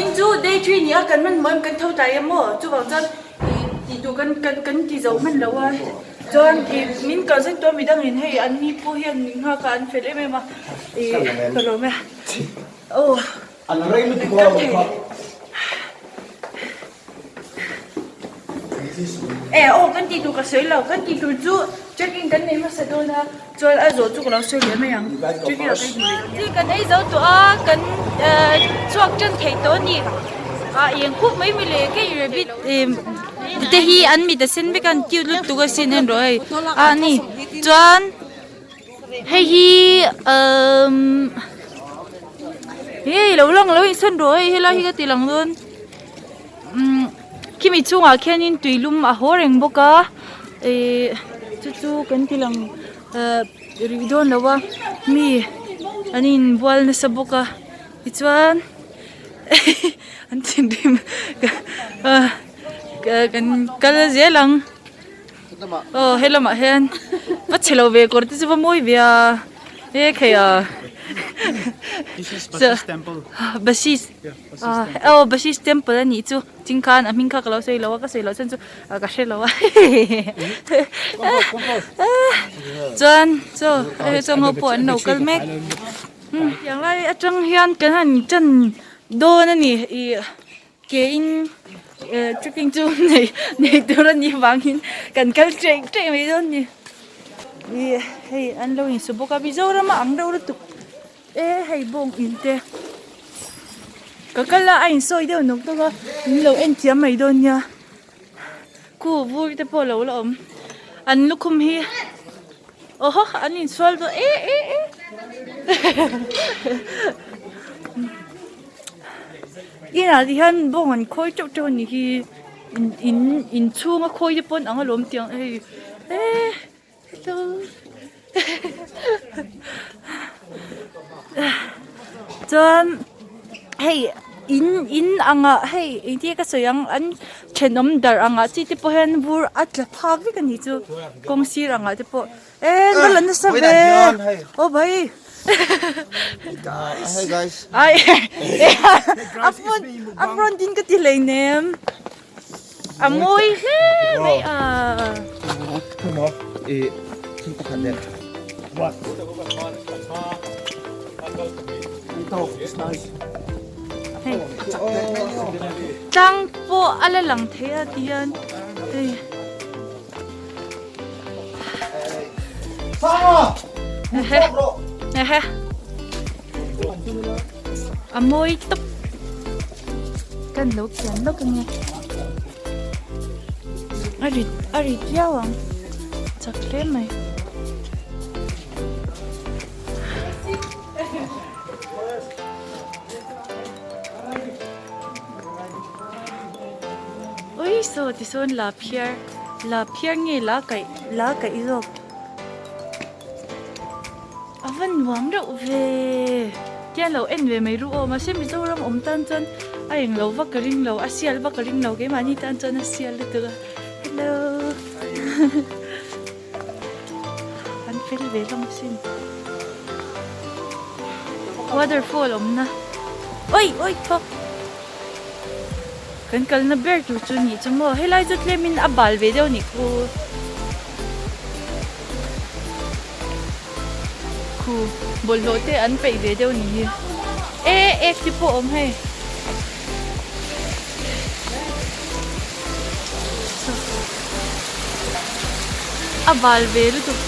Vawiin chu day three ni a kan hmanhmawh em kan tho tlai em aw chuvang chuan ih tih tur kan kan kan ti zo hman lo a chuan ih min kalsan tawh a midangin hei an ni pawh hian min nghak a an fel em em a ih ka lawm e aw kan kal thei. E aw kan tih tur ka sawi lo kan tih tur chu trekking kan nei hmasa dawn a chuan a zawh chu ka lo sawi leh mai ang trekking ah kan hmu leh dawn nia. Kan ei zo tawh a kan chhuak tan thei tawh a ni a eng khup mai mai leh kei rabbit te hi an mit a sen vek a an cute lutuk asin en rawh hei a ni chuan. Hei hi umm hei lo lang lo insawn rawh hei helai hi ka ti lang dawn umm khimi chhungah khianin tui lum a haw reng bawk a ihh chu chu kan ti lang ahh rih dawn lo a mi an inbual nasa bawk a tichuan an thinrim ah kan kal zel ang. Aw he lamah hian va chhe lo ve kawr te chu va mawi ve a e khei a This is Basis temple. Basis aw Basis temple a nih chu ching khan a hming kha ka lo sawi lo a ka sawi loh chuan chu ka hre lo a chuan chaw hei chaw ngo pawh an lo kal mek tiang lai atang hian kan han tan dawn a ni ih. Ke in trekking chu nei nei tur a nih vangin kan kal ṭek ṭek mai dawn a ni. Ih hei an lo insu bawk a Mizoram a ang deuh lutuk e hei bawng in te ka kal a a insawi deuh nawk nawk a min lo en thiam mai dawn nia khu vur te pawh a lo la awm an lukhum hi aw haw an insual dawn e e e. Inah ti hian bawng an khawi teuh teuh a nih hi in in inchhung a khawi te pawn ang alawm tiang hei eee hello chuan hei in in angah hei engtin nge ka sawi ang an thenawm dar angah chi te pawh hian vur a tla phak vek a nih chu kawng sir angah te pawh. E va la nasa ve aw bhai Hey guys. Ai a front a front in ka ti hlei nem a mawi hle mai a. Come on. E thil pakhat leh. What? It's nice. Hei tlang pawh a la lang thei a ti hian hei. A mawi tawp kan lo kian lawk ange a rit a rit viau ang chak hle mai. Ui saw tisawn la phiar la phiar nge la kaih la kaih zawk a va nuam reuh ve tiang lo en ve mai ru aw mahse Mizoram awm tan chuan a englo vak ka ring lo a sial vak ka ring lo keimahni tan chuan a sial lutuk a hello an fel ve hlawm asin waterfall awmna oi oi thawk kan kalna ber tur chu nih chu maw helai chu tlemin a bal ve deuh anih khu khu bawlhhlawh te an peih ve deuh anih hi e ek te pawh a awm hei. A bal ve lutuk.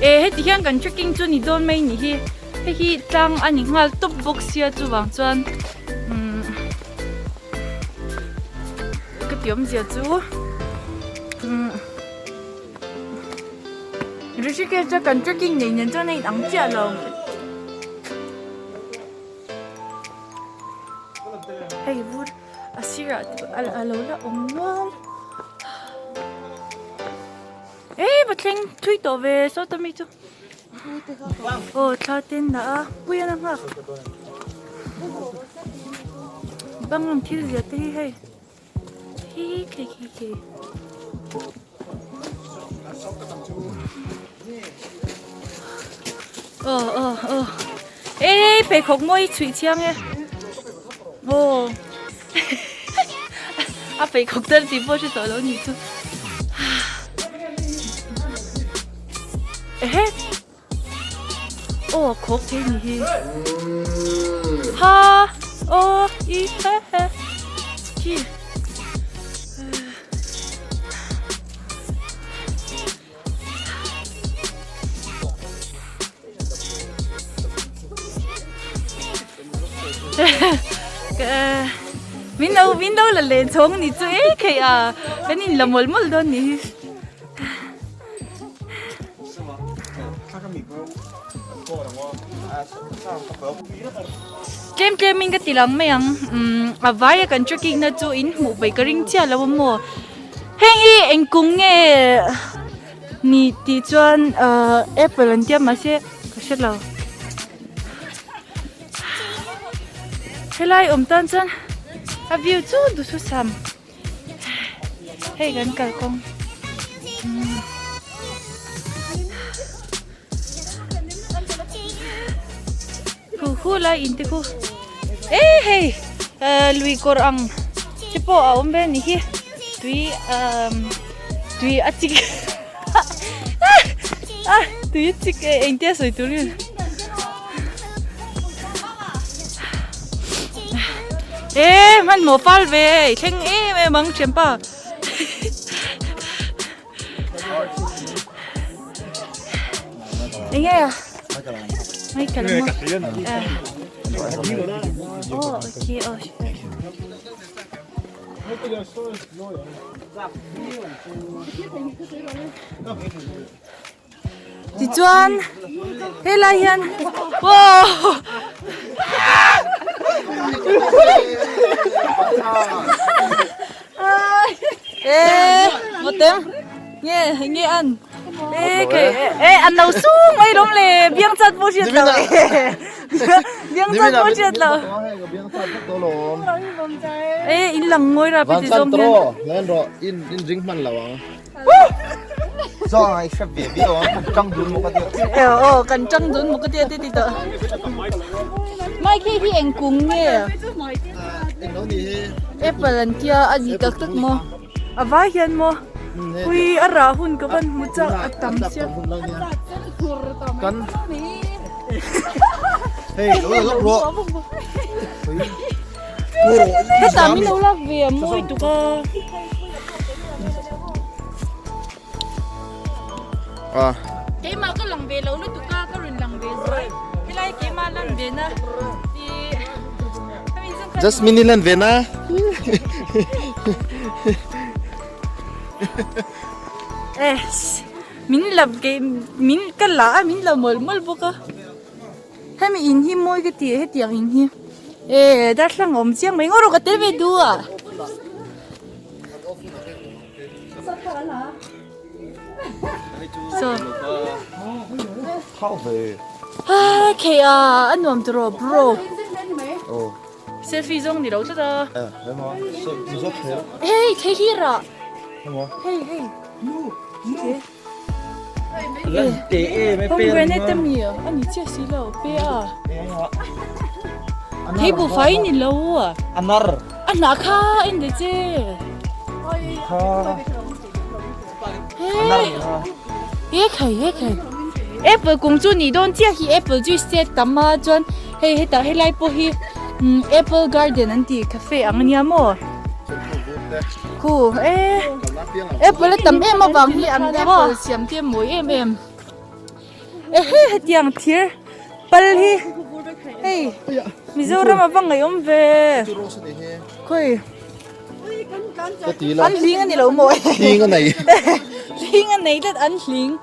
E heti hian kan trekking chu ni dawn mai ni hi. Hei hi tlang a ni nghal tawp bawk sia chuvang chuan umm ka ti awmzia chu umm Rishikesh a kan trekking nei nen chuan a inang chiah lo. Hei vur a sirah te pawh a lo la awm nual e va thleng thui tawh ve sawta mi chu aw thla te an la a pui an a nghak bang ang thil zia te hi hei hi khi khi khi. Aw aw aw e pheikhawk mawi chhuih chiang e aw a pheikhawk tel tih pawh hre tawh lo ni chu ehe aw a khawk thei ni hi ha aw i he he hi. Min lo min lo la leh chhawng ni chu e khei a kan in la mawlh mawlh dawn ni hi. Tlem tlem in ka ti lang mai ang umm a vai a kan trekking na chu in hmuh peih ka ring chiah lo a maw. Heng hi eng kung nge ni tih chuan ahh apple an tia mahse ka hre lo helai awm tan chuan a view chu duhthusam hei kan kalkawng Khu khu lai in te khu e hei lui kawr ang te pawh a awm ve a ni hi tui umm tui a chik a tui a chik e engtia sawi tur nge e hmanhmawh fal ve i thleng em em ang thianpa. Enge a? Michael mo. Oh, okay, oh. Tichuan helai hian wow Ê, một tem nghe nghe ăn ê cái ê ăn nấu sung ấy đúng lệ biang chặt vô chuyện đâu biang chặt vô chuyện đâu ê in lằng ngồi ra phải Van tro lên rồi in in ring man lo ang Zo ai hre ve viau ang kan tang dun maw ka tia. Ờ ờ kan tang dun maw ka tia te ti tawh. Mai khi hi eng kung nge? Eng lo ni hi. Apple an tia a ni tak tak maw? A vai hian maw? Ui a rah hun ka van hmu chak a tam sia. Kan Hei lo la lawk rawh. Hetah min lo lak ve a mawi tuk a. Ah. Keimah ka lang ve lo lutuk a ka rawn lang ve zuai. Helai keimah lan ve na i Just mini lan ve na. Eh min la ke min ka la a min la mawlh mawlh bawk a. Hemi in hi mawi ka ti hetiang in hi eh darthlalang a awm chiang mai ngawt rawh ka tel ve duh a. So Ah khei a a nuam tawh rawh bro. Selfie zawng ni lo tlat a. Hei thei hi rah. Hei hei. Pomegranate mi a ni chiah si lo pe a. Thei bu fai ni lo a. A hnah kha en de che. He khai he khai. Apple kung chu ni dawn chiah hi apple juice te tam a chuan hei hetah helai pawh hi apple garden an tih cafe ang ania maw. Khu e apple a tam em avang hi an apple siam te a mawi em em. Ehe hetiang thir pal hi hei Mizoram a va ngaihawm ve khawi an hling a ni lo maw hling a nei hling a nei tlat an hling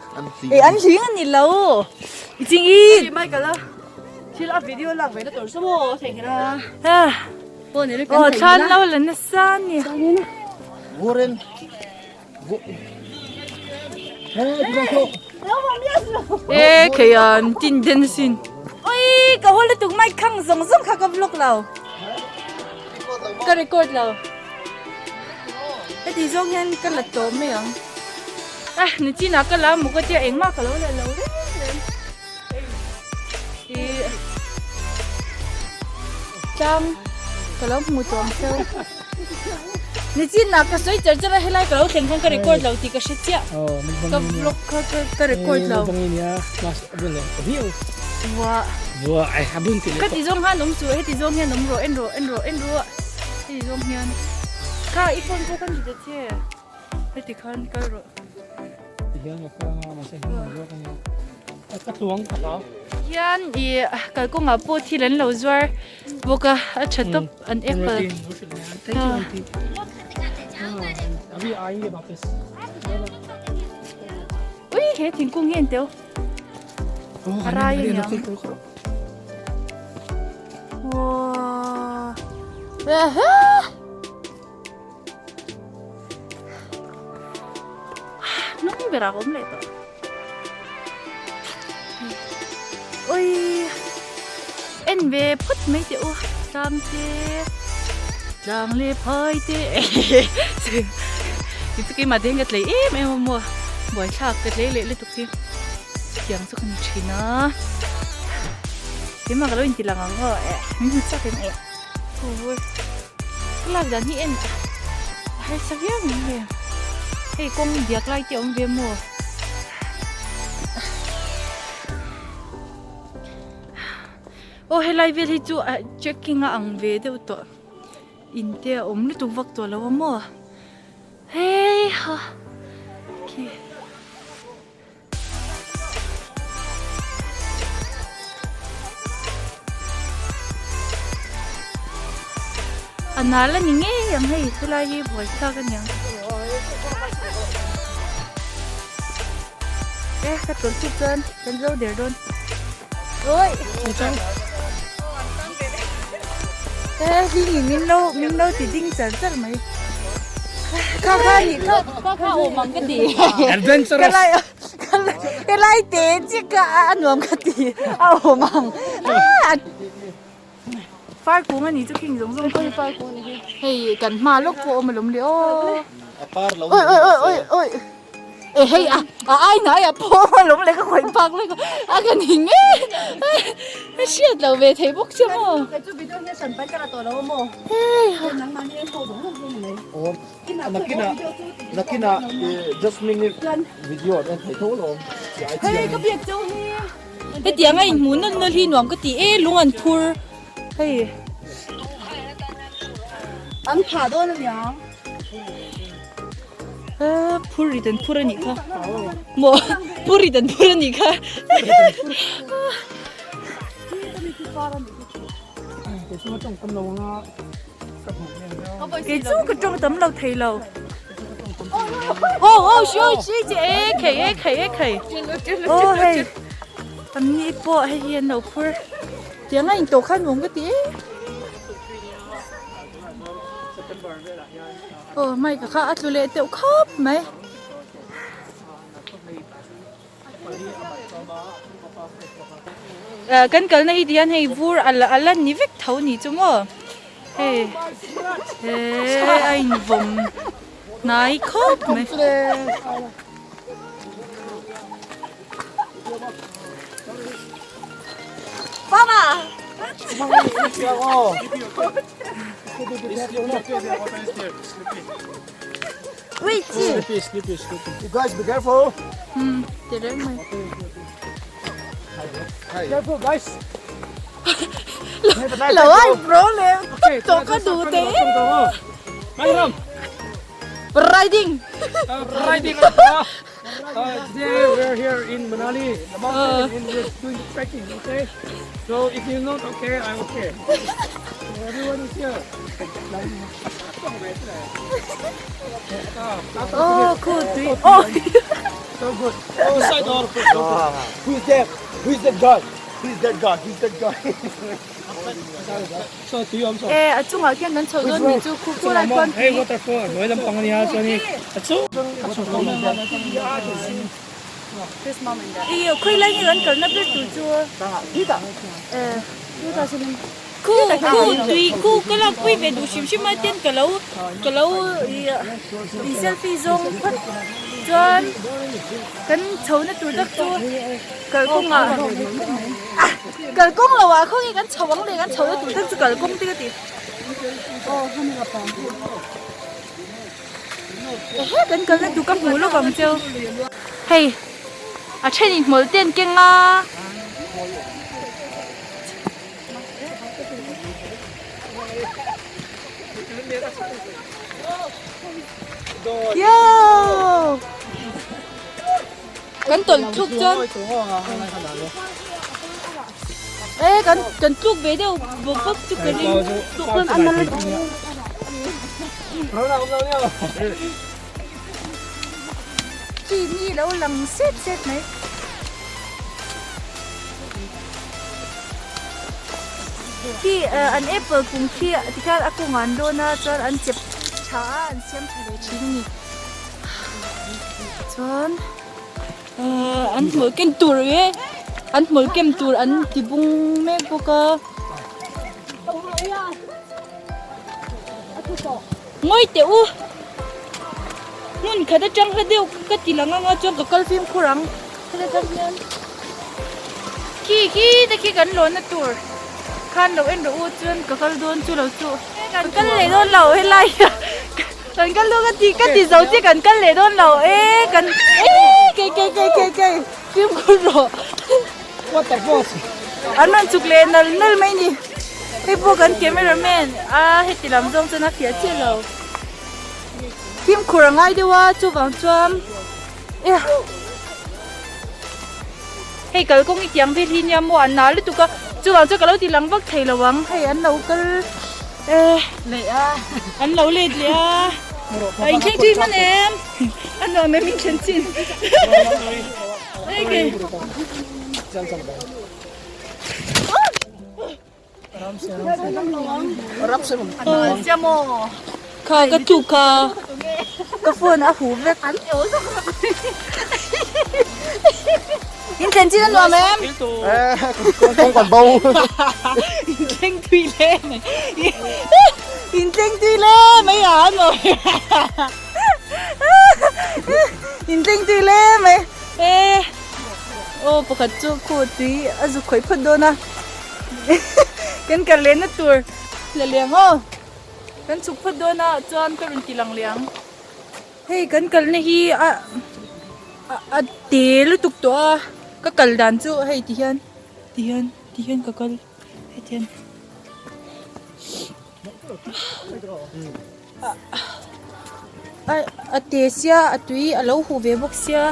e an hling a ni lo i ching i thil a video lak ve na tur saw maw thei kher a aw thlan lo la nasa a ni Vurin E khei an tin den sin. Oi ka hol tuk mai khang zong zong kha ka vlog lo. Ka record lo. Heti zawng hian ka la tawh mai ang. Ah ni chinah ka la mu ka tia engmah ka lo la lo reng reng. Ih tlang ka lo hmu tawh ang cheu. Nichin ah ka sawi char char a helai ka lo thleng khan ka record lo tih ka hre chiah. Ka vlog kha ka record lo. Vua. Ka ti zawng khan awm suh heti zawng hian awm rawh en rawh en rawh en rawh heti zawng hian. Kha i phone pawh khan ti ta che. Heti khan kal rawh. Hian ih kalkawngah pawh thil an lo zuar bawk a a tha tawp an apple ui he thingkung hi an teuh a rai a niang wow Hnung berah ka awm leh tawh. Ui en ve phawt mai teh u tlang te tlang leh phai te ti chu keimah te hian ka tlei em em a maw buaithlak ka tlei leh lutuk hi chutiang chu ka ni thin a keimah ka lo inti lang ang aw eh min hmu chak em eh. Ka lak dan hi en a harsa viau mai le. Hei kawng diak lai te a awm ve maw? Aw helai vel hi chu trekking a ang ve deuh tawh. In te a awm lutuk vak tawh lo a maw? Hei ha khi. A nal a ni ngei ang hei helai hi buaithlak a niang e ka tawlh tuk chuan kan zo der dawn oi e hling in min lo min lo ti ding char char mai kha kha ni kha kha kha awm ang ka ti Adventurous. Ka lai te chiah ka a nuam ka ti a awm ang far kung a ni chu khing zawng zawng khawi far kung a ni hi hei kan hma lawk pawh a awm alawm le aw oi oi oi oi oi e hei a a ai hnai a pawh awm alawm le ka khawih phak lek a ka ning e a hriat lo ve thei bawk che maw hei ha Nakinah nakinah Jasmine i video an en thei tho alawm. Hei ka biak chau hi. Hetiang a inhmuh nawlh nawlh hi nuam ka ti e lung an phur hei. An phah dawn aniang. Phur rit an phur anih kha. Maw phur rit an phur anih kha. Kei chu ka tawng tam lo thei lo. Oh oh sure sure che e khei e khei e khei. Oh hei. An ni pawh hei hi an lo phur. Tiang a in tawh khan nuam ka ti e. Oh mai ka kha a tlu leh teuh khawp mai. Kan kalna hi tihian hei vur a la ni vek tho ni chu maw hei he a invawm hnai khawp mai. Sleepy, sleepy, sleepy. You guys be careful. Ti reng mai. Careful guys. Lo ai bro le to ka du te. Mangram. Riding. Riding. Today we are here in Manali, the mountain, and we're doing the trekking, okay? So if you're not okay, I'm okay. So everyone is here. Oh, cool. Oh. So good. Oh, side door. Who is that? Who is that guy? Who is that guy? Who is that guy? So tui awm so. E a chungah khian kan chhoh dawn ni chu khu khu lai khuan Hei waterfall hnuai lampang ania chuan i a chu a chhuk awm. Ih khawi lai nge kan kalna ber tur chu. E khu khu tui khu ka lak pui ve duh hrim hrim a tin ka lo ka lo ih in selfie zawng phawt chuan kan chhohna tur tak chu kalkawngah. Kalkawng lo ah khawnge kan chho ang le kan chho na tur tak chu kalkawng te ka ti. Ehe kan kalna tur ka hmu lawk ang cheu. Hei a then in hmawlh te an keng a. Yo! Kan tawlh tluk chuan e kan kan tluk ve deuh bawk bawk chu ka ring tluk chuan an nal Khi mi lo lang set set mai. Khi an apple kung khi tikhian a kung ah an dawn a chuan an chep tha a an siam tha leh thin a ni chuan an hmawlh ken tur e an hmawlh ken tur an ti bung mek bawk a ngawi teh u hmun khat atang hla deuh ka ti lang anga chuan ka kal fimkhur ang heta tang hian khi khi te khi kan lawn na tur khan lo en rawh u chuan ka kal dawn chu lo chu kan kal leh dawn lo helai kan kal dawn ka ti ka ti zo chiah kan kal leh dawn lo e kan e kei kei kei kei kei fimkhur rawh What the boss? An rawn chuk leh nal nal mai ni. Hei pawh kan cameraman a heti lam zawng chuan a fiah chiah lo. Fimkhur a ngai deuh a chuvang chuan eh hei kalkawng i tiang vel hi nia maw an nal lutuk a chuvang chuan ka lo ti lang vak thei lo ang hei an lo kal eh leh a an lo let leh a a inthleng thui hman em a nuam em inthen chin. Kha ka tluk kha ka phone a huh vek in thlen chin a nuam em kawng kan bo in thleng tui le mai in thleng tui le mai a nuam in thleng tui le mai E aw pakhat chu khu tui a zuk khawih phawt dawn a kan kal lehna tur la liang aw kan chhuk phawt dawn a chuan ka rawn ti lang leh ang hei kan kalna hi a a te lutuk tawh a ka kal dan chu hei ti hian ti hian ti hian ka kal heti hian. A te sia a tui a lo huh ve bawk sia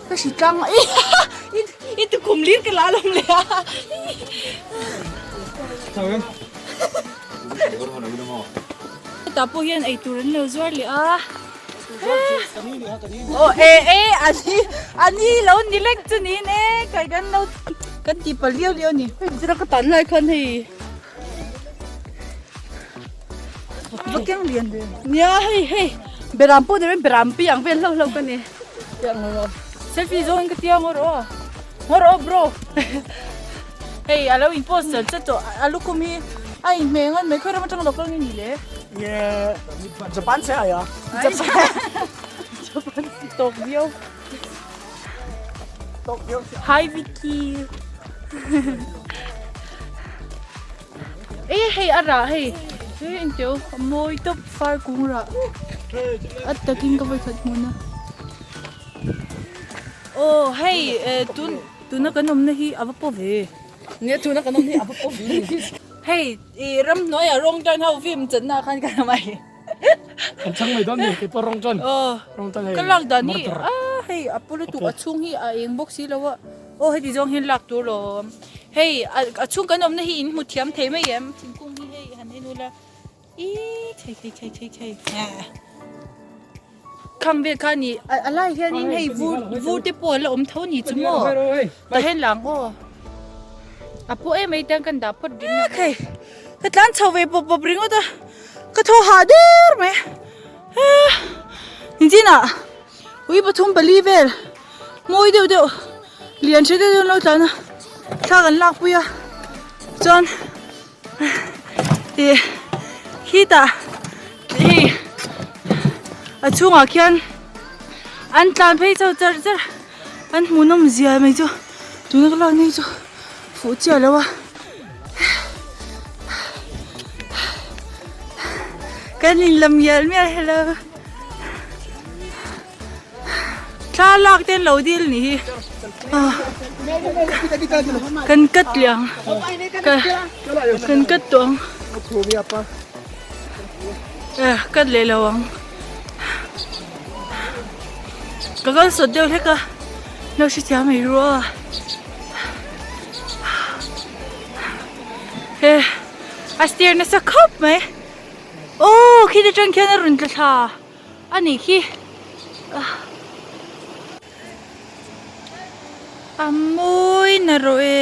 ka hri tlang a i tukhum lir ka la lawm leh a hetah pawh hian eitur an lo zuar leh a aw e e a ni lo ni lek chu niin e kai kan lo kan ti pal viau viau a ni hei zira ka tan lai khan hei va keng lian ve nia hei hei beram pawh ni lo in beram pi ang vel hlauh hlauh ka ni selfie zawng in ka tia ngaw rawh aw ngaw rawh aw bro hei a lo in post chat chat tawh a lukhum hi a inhmeh ngan mai khawi ram atang lo kal nge ni le Japan se ai a Japan Tokyo Hi Vicky E hei a rah hei hei engteu a mawi tawp far kung rah a takin ka vawikhat hmun a aw hei tun tuna kan awmna hi a va paw ve nia tuna kan awmna hi a va paw ve hei i ramhnuaiah rawng tan ho film channa ah khan kan awm a hi. Kan chhang mai dawn ni kei pawh rawng chuan rawng chuan hei Ka lak dan hi a hei a paw lutuk a chhung hi a eng bawk si lo a aw heti zawng hian lak tur lawm hei a chhung kan awmna hi in hmu thiam thei mai em thingkung hi hei han en ula ih thei thei thei thei thei khang vel kha ni a lai hianin hei vur vur te pawh a la awm tho ni chu maw tah hian lang aw a pawh em mai tan kan dah phawt ring a hei ka tlan chho ve pawp pawp ringawt a ka thaw hah der mai nichinah ui pathum pali vel mawi deuh deuh lian hre deuh deuh an lo tlan a thla kan lak pui a chuan ih khitah hei a chhungah khian an tlan phei chho char char an hmuhnawm zia mai chu. Tuna ka lakna hi chu fuh chiah lo a. Kan in lam mial mial hello. Thla lak te an lo dil ni hi. Kan cut leh ang. Kan cut tawh ang. Cut leh lo ang. Ka kal sawt deuh hlek a. Lo hrethiam mai ru a. He a stair nasa khawp mai. Aw khi te tang khian a rawn tla thla a nih khi. A mawi na rawh e.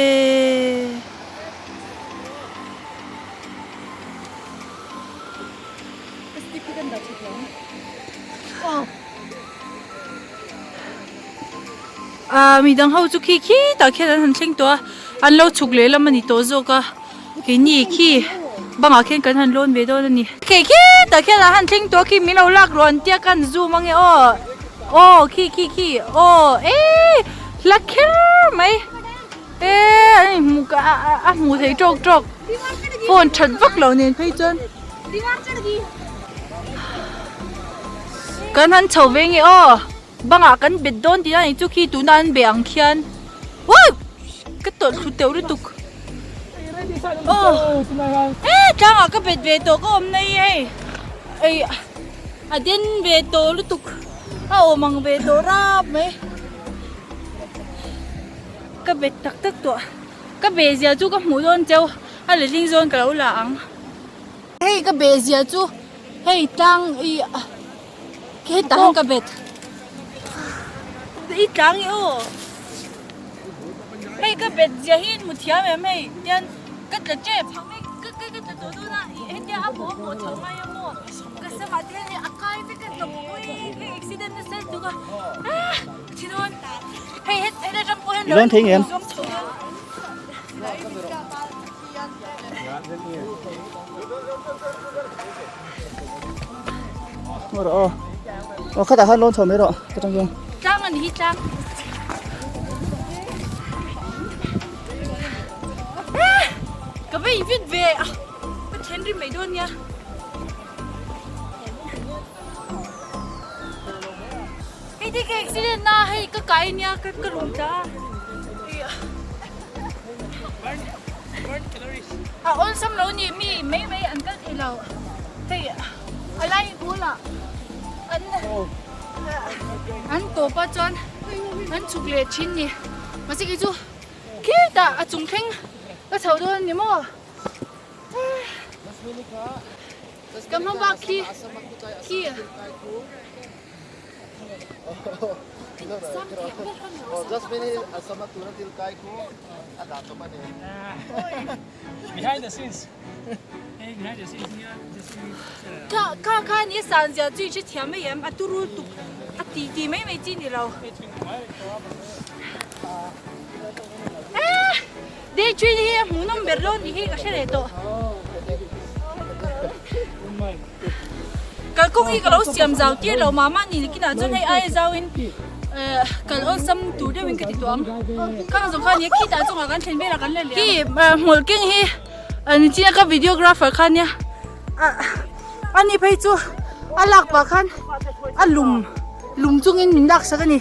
Ahh midang ho chu khi khi tah khian an han thleng tawh a an lo chhuk leh lam a ni tawh zawk a keini khi bangah khian kan han lawn ve dawn a ni. Khi khi tah khian an han thleng tawh a khi min lo lak rawh an tia ka han zoom ange aw aw khi khi khi aw eii hla kher mai eee an inhmuh ka a hmuh theih tawk tawk phone that vak loh nen phei chuan. Kan han chho ve nge aw bangah kan bet dawn tih a ni chu khi tuna an be ang khian uii ka tawlh thlu teuh lutuk aw he tlangah ka bet ve tawh ka awm na hi hei ei a den ve tawh lutuk a awm ang ve tawh rap mai ka bet tak tak tawh ka be zia chu ka hmuh dawn cheu a letling zawn ka lo la ang. Hei ka beh zia chu hei tlang i hetah hian ka bet i tlang i aw hei ka bet zia hi in hmu thiam em hei tian ka tla tep ka ka ka tla tawh dawn a hetia a bawh a bawh chho ngai a maw ka samah te hian a kai vek a tlawp pui hei accident nasa lutuk a ah thi dawn hei heta tang pawh hian lo in chho dawn. Rawh aw. Aw khatah khan lawn chho mai rawh ka tang hian. Tlang a ni hi tlang. Ka vei vit ve a. Ka then ri mai dawn nia. Hei te ka accident na hei ka kai nia ka ka rum tla. A awlsam lo ni mi mai mai an kal thei lo hei a lai bulah an an tawp a chuan an chhuk leh thin ni mahse kei chu khitah a chung thleng ka chho dawn a ni maw ka hma bak khi khi. Kha kha ni san zia chu i hrethiam mai em a turu tuk a ti ti mai mai chi ni lo Day three hi a hmuhnawm ber dawn tih hi ka hre leh tawh. Kalkawng hi ka lo siam zau tir lo mah mah ni nakinah chuan hei aia zauin kal awlsam tur deuhin ka ti tawh ang. Khang zawng kha nia khitah chungah kan thlen velah kan la liam. Khi hmawlh keng hi nichina ka videographer kha nia ani phei chu a lak pah khan a lum lum chungin min lak sak a ni.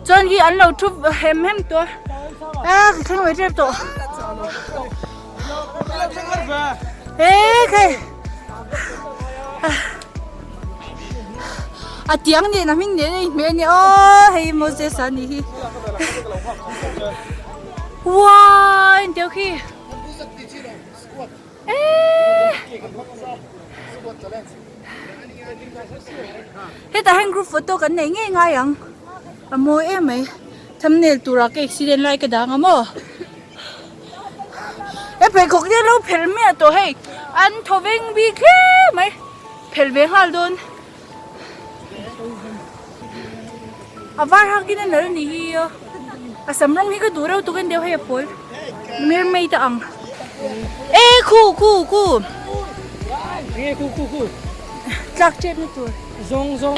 Chuan khi an lo thu hem hem tawh a ka thleng ve tep tawh. Ekhei a tiang nen a hming nen a inhmeh a nia aw hei Moses a nih hi uai an teuh khi eee hetah hian group photo kan nei ngei ngai ang a mawi em mai thumbnail turah ka accident lai ka dang a maw. He pheikhawk te lo phelh miah tawh hei an thaw veng bik hle mai phelh ve nghal dawn a var hak in a nal ni hi aw a sam rawng hi ka duh reuh tuk en deuh hei a pawl mermaid a ang e khu khu khu tlak tep na tur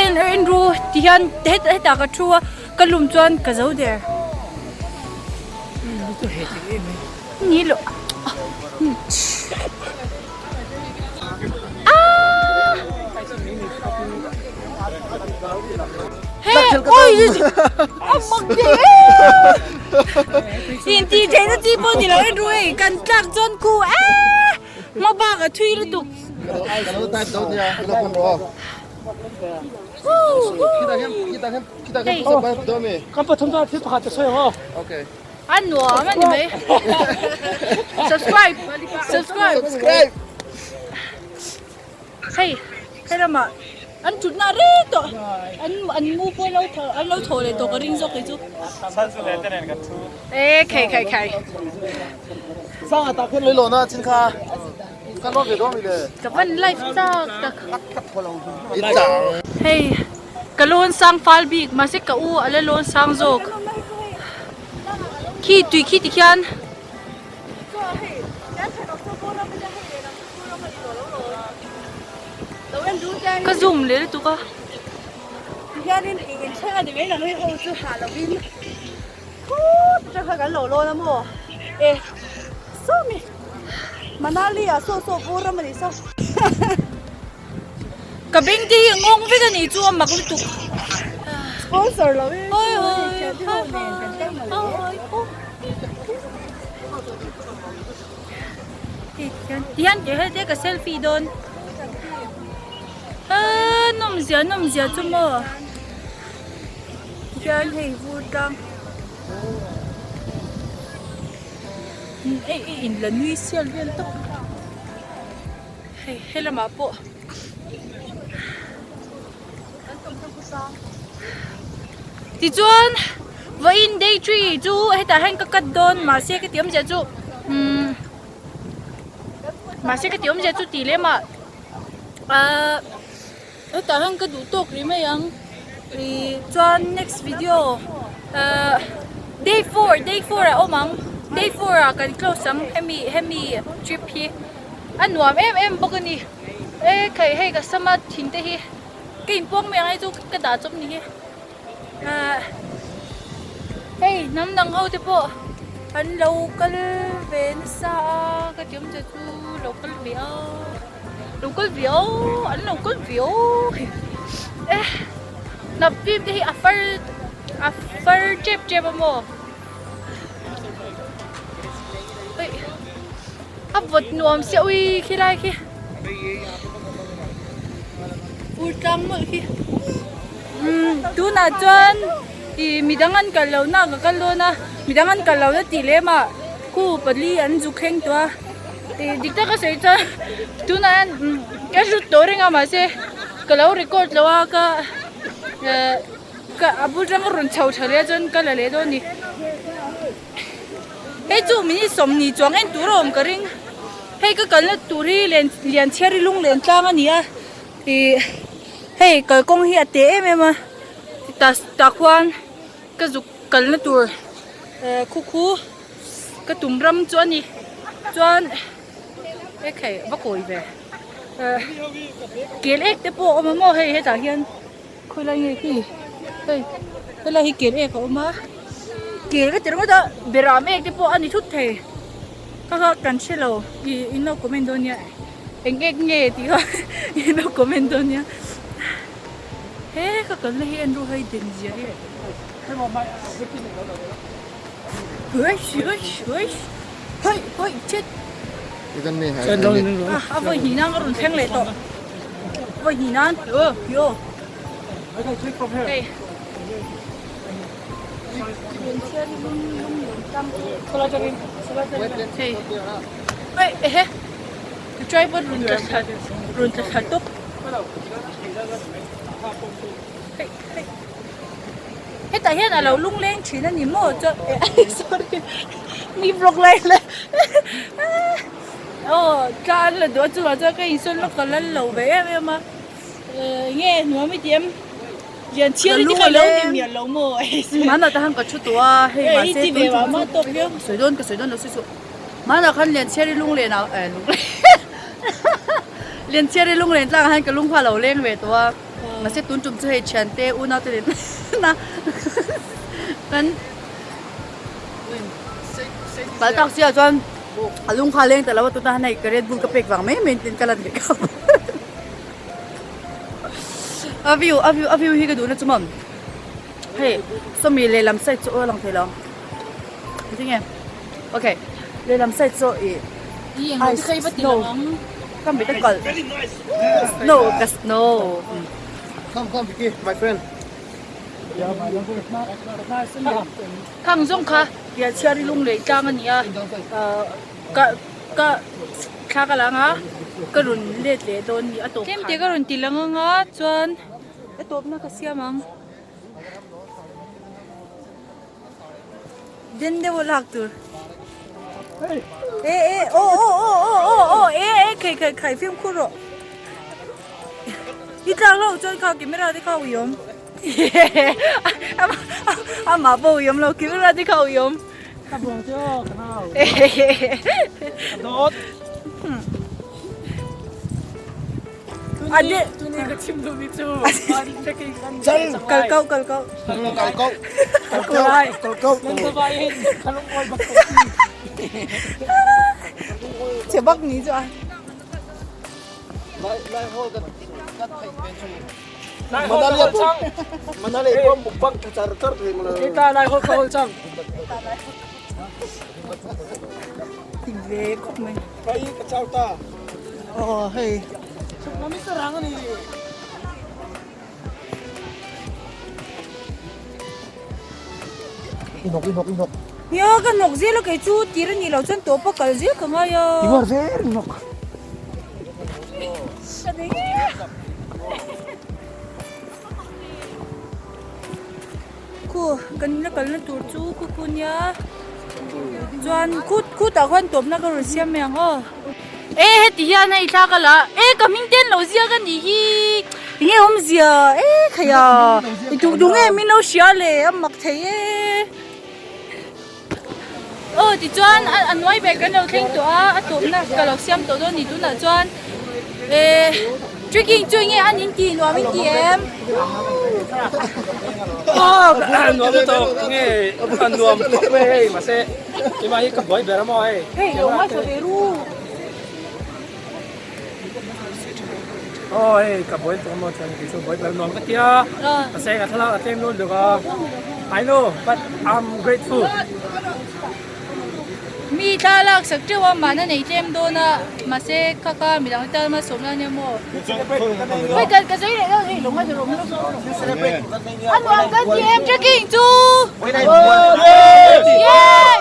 en en ru ti hian hetah ka thu a ka lum chuan ka zo der. Ni lo. He, oi, a mak de. In ti thei na chi pawh ni lo e ru hei kan tlak chuan khu e hma bak a thui lutuk. A nuam a ni mai. Subscribe subscribe. Subscribe. Hei hei lamah an thutna rei tawh an an mu pawh an lo tho an lo tho leh tawh ka ring zawk kei chu. E khai khai khai. Sanga tak hian lei na chin kha. Kan lo ve dawn mi le. Ka van live chak tak. I chang. Hei ka lawn sang fal bik mahse ka u a la lawn sang zawk. Khi tui khi ti khian. Ka zoom leh lutuk a. Hianin i inthleng a ni mai nang hi ho chu ha lovin khut atang kha kan lo lawn a maw e sawmi Manali ah saw saw bur ram a ni saw. Ka beng te hi ngawng vek a nih chu a mak lutuk. Sponsor lo in Hawi hawi hawi Tihian ke hete ka selfie dawn. Aa nawmzia nawmzia chu maw. Tihian hei vur tlang. Ei ei in la nui sial vel tawp. Hei he lamah pawh tichuan vawiin day tree chu hetah hian ka cut dawn mahse ka ti awmzia chu umm mahse ka ti awmzia chu tih lem ah ahh hetah hian ka duh tawk rih mai ang ih chuan next video ahh day four day four ah awm ang day four ah kan close ang hemi hemi trip hi. A nuam em em bawk a ni. E khai hei ka sama thing te hi ka inpuang mai ang hei chu ka dah chawp ni hi. Ahh hei hnam dang ho te pawh an lo kal ve nasa a ka ti awm che chu lo kal ve a lo kal ve a an lo kal ve a e hnap fim te hi a far a far tep tep a maw. A vawt nuam sia ui khi lai khi ur tlang mawlh khi umm tunah chuan ih midang an kal loh na ka kal dawn a midang an kal loh na tih lem ah khu pali an zuk thleng tawh a ih dik taka sawi chuan tunah hian ka hrut tawh reng a mahse ka lo record lo a ka eh ka a bul tang a rawn chho tha leh a chuan ka la leh dawn a ni. Hei chu minute 20 chuang en tur a awm ka ring. Hei ka kalna tur hi len Lianchhiari lunglen tlang a ni a. Ih hei kalkawng hi a te em em a. Tah tah khuan ka zuk kalna tur eh khu khu ka tum ram chu a ni. Chuan e khai va kawi ve. Eh kel ek te pawh a awm a maw hei hetah hian. Khawilai nge khi hei helai hi kel ek a awm a kel ka ti ringawt a beram ek te pawh a ni thut thei kha kha kan hre lo ih in lo comment dawn nia eng ek nge tih kha in lo comment dawn nia he ka kalna hi en ru hei den zia hi hei hei chit a vawi hnih nan ka rawn thleng leh tawh. Vawi hnih nan yo hei hei hei ehe ka tripod rawn tla thla rawn tla thla tawp hei hei hetah hian a lo lungleng thin a ni maw chuan sorry mi vlog lai lai. Aw tla an la duh a chuvang chuan ka insawn lawk ka lal lo ve em em a enge nuam i ti em lian chhiar i ti kha lo ni miah lo maw Hmanah te khan ka thu tawh a hei mahse tun tum chu ka sawi dawn ka sawi dawn lo sawi suh hmanah khan lian chhiar i lunglen ah eh lunglen lian chhiar i lunglen tlangah khan ka lung kha a lo leng ve tawh a mahse tun tum chu hei thiante unau te nen na kan. Kal tak sia chuan a lung kha a leng ta lo a tuna han hei ka Red Bull ka pek vang mai mai in ka lan ve kha. A view a view a view hi ka duhna chu maw hei sawmi lehlam side chu aw a lang thei lo tinge okay lehlam side chu ih ice snow ka mit a kalh snow ka snow. Come come Vicky my friend. Khang zawng kha Lianchhiari lung lei tlang a ni a, ka ka thla ka lang a, ka rawn let leh dawn ni a tawp khan. Tlem te ka rawn ti lang anga chuan a tawpna ka siam ang. Den deuh a lak tur. E e aw aw aw aw aw aw e e khai khai khai fimkhur rawh. I tlak loh chuan kha camera te kha ui awm. Amah pawh ui awm lo camera te kha ui awm. Ka buang chu ka nau. Ka dawt. Ade Tuni ka chim duh mi chu trekking kan kal kau kal kau. Kal kau. Kal kau lai. Kal kau. Nan savai hin ka lungawi bak ko. Che bak ni chu a. Lai lai hall kan kan theih ve chu. Lai hall ka hol chang. Manali pawh mukbang tha char char thei maw. Kita lai hall ka hol chang. Ti ve khawp mai. Kai ka chau ta. Oh hei. Mami ka rang ani. I hnawk i hnawk i hnawk. Nia ka hnawk zel a kei chu tir a nih loh chuan tawp a kal zel ka ngai a. I uar zel i hnawk. Ka nei Khu kan la kalna tur chu khu khu nia chuan khu khutah khuan tawpna ka rawn siam mai ang aw. E heti hian hei thla ka la e ka hming ten lo ziak a nih hi enge awmzia e khaia i tuk duh nge min lo hria le a mak thei e. Aw tichuan a nuai ber kan lo thleng tawh a a tawpna ka lo siam tawh dawn a ni tunah chuan eh trekking chu enge an in tih nuam in ti em? Aw nuam lutuk nge a nuam khawp mai hei mahse keimah hi ka buai ber a maw hei. Hei lo ngaithla ve ru. Aw hei ka buai tawh maw chuan kei chu buai ber nuam ka tia mahse ka thlalak a tlem dawn deuh a I know but I'm grateful. Mi thlalak sak teuh a mahna nei tlem dawn a mahse kha kha midang te tan malsawm na ania maw. Hei kan ka sawi leh dawn hei lo ngaithla rawh min lo sawi rawh. A nuam kan ti em trekking chu. Yay!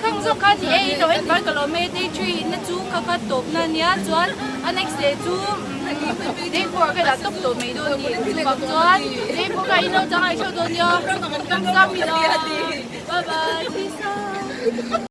Khang zawk kha ni e i lo en vai ka lo me day 3 na chu kha kha tawp na nia chuan a next day chu day 4 vel ah tawp tawh mai dawn ni chuvang chuan day 4 kha in lo chang ai theuh dawn nia bye bye peace out.